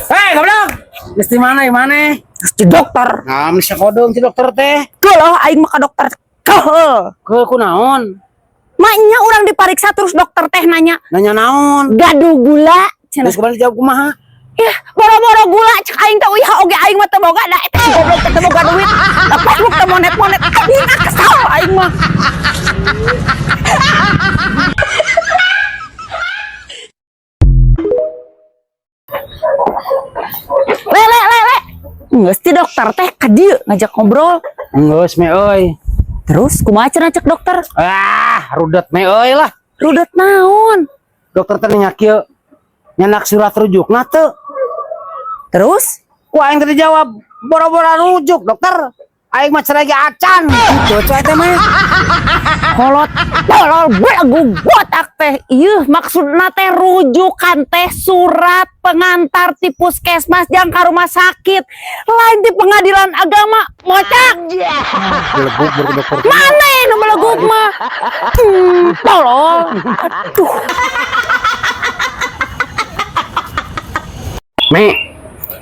Hei, goblok. Geus di mana, di mana? Ti dokter. Nah, bisa kodong ti dokter teh. Geuleuh aing mah ka dokter. Keheul. Ke kunaon? Maknya urang dipariksa terus dokter teh nanya, Nanya naon? "Gaduh gula?" Cenah. Terus kemarin jawab kumaha? Yah, boro-boro gula cek aing teh uyah oge aing mah teu boga, da eta si goblok teh teu boga duit. Da Facebook teh monet-monet anjing, ah, kesal aing mah. Le le le le. Geus ti dokter teh ka dieu ngajak ngobrol. Geus, me euy. Terus kumaha cenah cek dokter? Ah, rudet, me euy lah. Rudet naon? Dokter teh nanya kieu. Nyandak surat rujukna teu? Terus? Ku aing teh dijawab, "Boro-boro rujuk, dokter. Aing mah cerai ge acan." Gitu coy teh mah. Kolot tolol belagu botak teh. Ieu maksudna teh rujukan teh surat pengantar ti puskesmas jang ka rumah sakit, lain di pengadilan agama, mocak. Beleguk berarti dokter. Mana nu beleguk mah? Tolol, aduh. Me.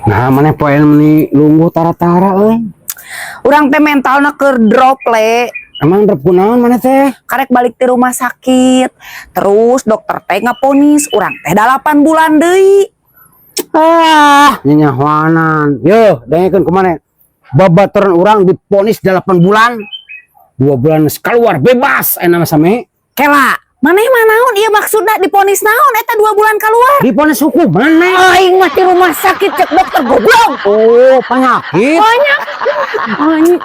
Nah, mana poe meni lungguh tara-tara euy? Urang teh mentalna keur drop, le. Emang drop kunaon mana teh? Karek balik di rumah sakit, terus dokter teh ngaponis urang teh 8 bulan deui. Ah, nyanyahoanan. Yo, dengekeun kumaha. Babaturan urang diponis 8 bulan. 2 bulan keluar bebas aya nama same. Kela, maneh mah naon ieu maksudna diponis naon eta 2 bulan keluar? Diponis hukuman, me. Aing mah di rumah sakit cek dokter, goblok. Oh, penyakit. Banyak. Anjing.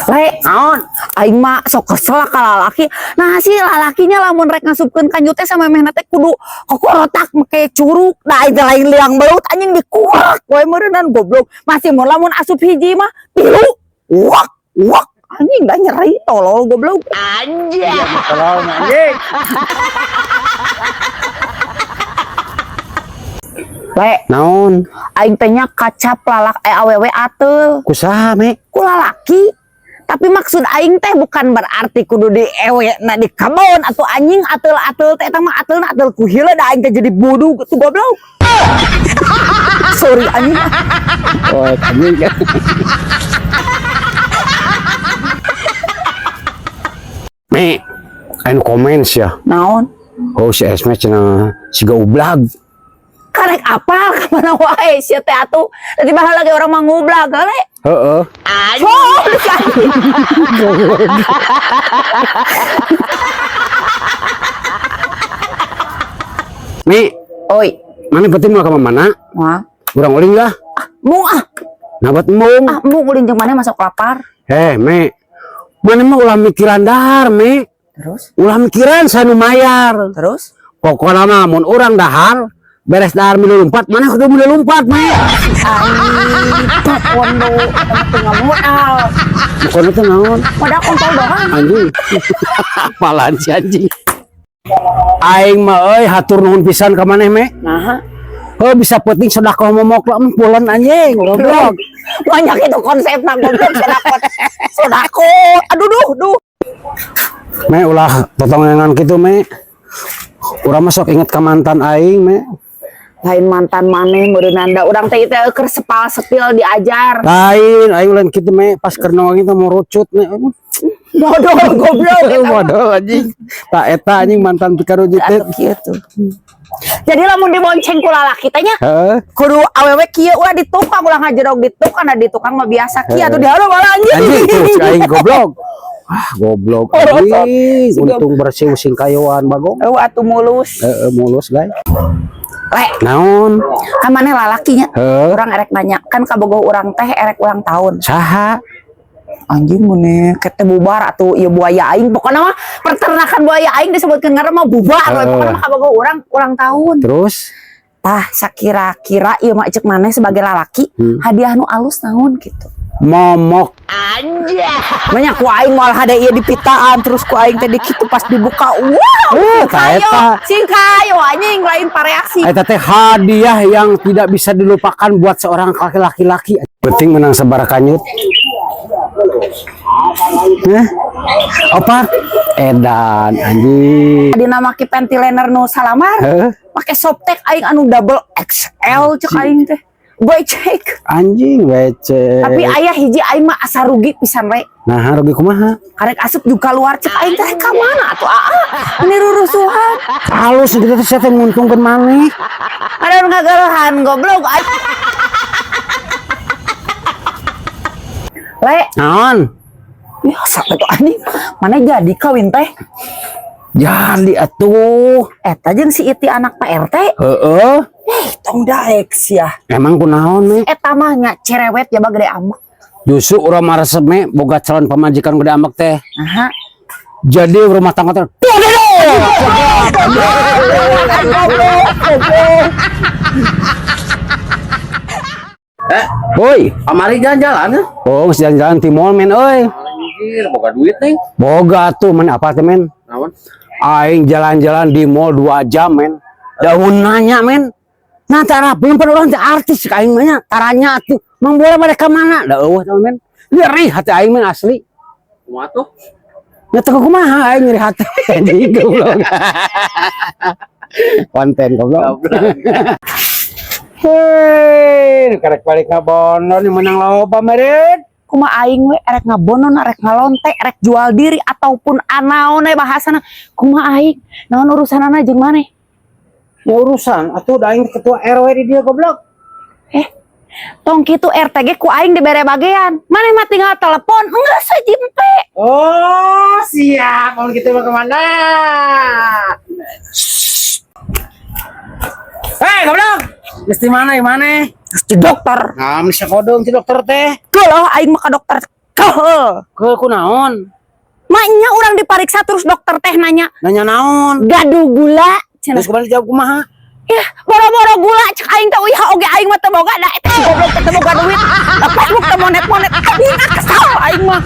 Le, Naon? Aing mah sok kesel ka lalaki. Nah, si lalakinya lamun rek ngasupkeun kanjut teh sama memehna teh kudu kokorotak make curuk. Da aing teh lain liang belut, anjing, dikuak we meureunnan, goblok. Masih mau lamun asup hiji mah tilu. Wak wak anjing, dah nyeri, tolol, goblok. Tolong anjing. Le, Naon? Aing teh nya kacap lalak eh awewe ateul. Kusaha, me? Ku lalaki. Tapi maksud aing teh bukan berarti kudu di ewe na di kebon atau anjing, ateul-ateul teh eta mah ateulna ateul ku heula, da aing teh jadi bodoh gitu, goblok. Sorry, anjing. Oh, anjing kan. Me, anu komen ya. Naon? Oh, si Esme cenah siga ublag. Karek apal ka mana wae sia teh atuh. Tadi baheula lagi orang mah ngublag le. Heeh. Oh, si anjing. Me, Oi, mana penting mau ke mana? Wah. Urang ulin lah. Mung ah, Nabat mung. ah, mung ulin jeung maneh masuk lapar. Eh, me. Mana mah ulah mikiran dahar, me. Terus? Ulah mikiran saya nu mayar. Terus? Pokoknya mah mun urang dahar, beres dahar milu lompat, mana kudu milu lompat, me. Aing kondo teu modal. Pokoknya teh naon? Modal kontol doang. Anjing. Apalan si anjing. Aing mah euy hatur nuhun pisan ka maneh, me. Nah, Oh, bisa penting sedekah momok lah pulan, anjing, goblok. Banyak itu konsepnya, goblok, sodako sodako, aduh, duh duh. Me, ulah potongan gitu, me. Urang mah sok inget ke mantan aing, me. Lain mantan maneh meureunanda, urang teh teh keur sepal sepil diajar. Lain, aing lain kitu, me, pas keur nongol itu mau rucut, me. Modal, goblok, eta mah. Modal, anjing. Tak eta anjing mantan pikarujut teh. Atuh kieu. Jadi lamun dibonceng ku lalaki teh nya Heeh. kudu awewe kieu, ulah di tukang, ulah ngajerog di tukang, da di tukang mah biasa kieu atuh dihalu malah, anjing. Anjing tuh si aing, goblok. Ah, goblok Oh, anjing. Untung bersih using kayoan, bagong. Oh, atuh mulus. Heeh, mulus, guys. Le, Naon? Kan maneh lalakinya. Heeh. Urang erek nanya, kan kabogoh urang teh erek ulang tahun. Saha? Anjing, mun kete bubar atuh ieu buaya aing, pokoknya mah peternakan buaya aing disebutkeun ngaran mah bubar we. Pokoknya mah kabogoh urang ulang tahun. Terus? Tah, sakira-kira ieu mah cek maneh sebagai lalaki, hadiah nu alus naon gitu? Momok. Banyak ku aing moal hade ieu dipitaan, terus ku aing teh kitu pas dibuka, wow, Eh, sing kayo, eta. Sing kayo, anjing, lain pareaksi. Eta teh hadiah yang tidak bisa dilupakan buat seorang laki-laki. Penting menang sabaraha kanyut. Eh? Opat. Edan anjing. Dina make panty liner nu salamar. Heuh. Make Softex aing anu double XL cek aing teh. Becek. Anjing becek. Tapi aya hiji aing mah asa rugi pisan we. Nah, rugi kumaha? Karek asup juga keluar cek aing teh ka mana atuh aa. Ini rurusuhan. Halus gitu teh, saya teh nguntungkeun maneh. Ada nu ngagalohan goblok aing. Le, Naon? ya sampai tuh anjing. Mana jadi kawin teh? Jadi atuh. Eta jeung si Iti anak Pak RT. Heeh. Eh, tong daek sia. Emang kunaon me? Eta mah nya cerewet ya gede amek. Justru urang mah resep me boga calon pamajikan gede amek teh. Aha. Jadi rumah tangga teh. Duh, duh, duh. Eh, Boy, kamari jalan-jalan ya? Oh, geus jalan-jalan ti mall men euy. Anjir, boga duit nih. Boga tuh men apa teh men? Naon? Aing jalan-jalan di mall 2 jam men. Daun nanya men. Nah tara belum pada orang teh artis ka aing mah nya, taranya atuh. Mang bola pada ka mana? Da eueuh tah men. Nyeri hati aing men asli. Kumaha tuh? Nya teu kumaha aing nyeri hati anjing goblok. Konten goblok. Hei, karek balik ngabono nih menang loba meureun. Kumaha aing we erek ngabonon, erek ngalonte, erek jual diri ataupun anaon we bahasana. Kumaha aing? Naon urusanana jeung maneh? Ya urusan atuh da aing ketua RW di dia goblok. Eh, tong kitu RT ge ku aing dibere bagean. Maneh mah tinggal telepon, enggeus we jimpe. Oh, siap. Mau gitu mau kemana? Hei, goblok. Mesti mana mana? Terus di dokter. Nah, mesti kodong si dokter teh. Geuleuh aing mah ka dokter. Keuheul. Ke kunaon? Maknya orang dipariksa terus dokter teh nanya, Nanya naon? "Gaduh gula?" Cenah. Terus kembali jawab kumaha? Ya, boro-boro gula cek aing teh uyah oge aing mah teu boga da eta si goblok teh teu boga duit. Da Facebook teh monet-monet anjing ah, kesal aing mah.